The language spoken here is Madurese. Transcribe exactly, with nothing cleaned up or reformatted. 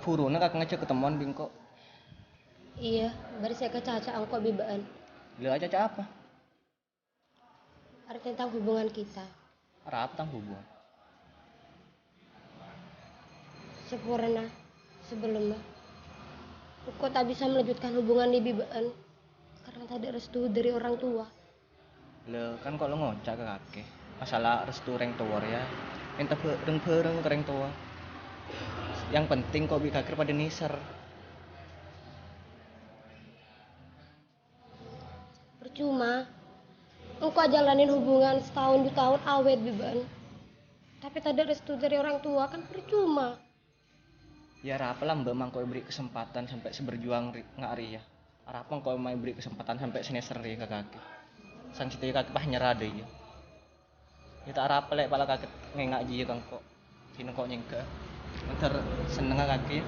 Buruna kakè ngajhâk ketemuan bi' engko'. Iyâ, bâri' sè èkacaca engko' bi' bâ'ân. Lha, acaca apa? Arè tentang hubungan kita. Arapa tang hubungan? Saporana, sabellunna, engko' ta' bisa melanjutkan hubungan bi' bâ'ân karena tadâ' restu dâri orang tua. Lè, kan ko' lo ngoca' ka kakè. Masalah restu rèng towa rèya, mènta bâ-, rèng-bhâreng ka rèng towa. Yang penting ko' bi' kakè padâ nèser. Percuma. Engko' ajhâlânin hubungan sataon du taon awèt bi' bâ'ân. Tapè tadâ' restu dâri orang tua kan percuma. Yâ, arapa la mbâ' mangko èberri' kasempadhân sampè' sè berjuang ri-, nga' rèya? Arapa engko' ma' èberri' kasempadhân sampè' sè nèser rèya ka kakè? Sangghâ satèya kakè pas nyerra dâ' iyâ. Yâ, ta' arapa lè' pala kakè ngènga' jiyâ ka engko'. Sè engko' nyèngghâ. Mandhâr sennengnga kakè.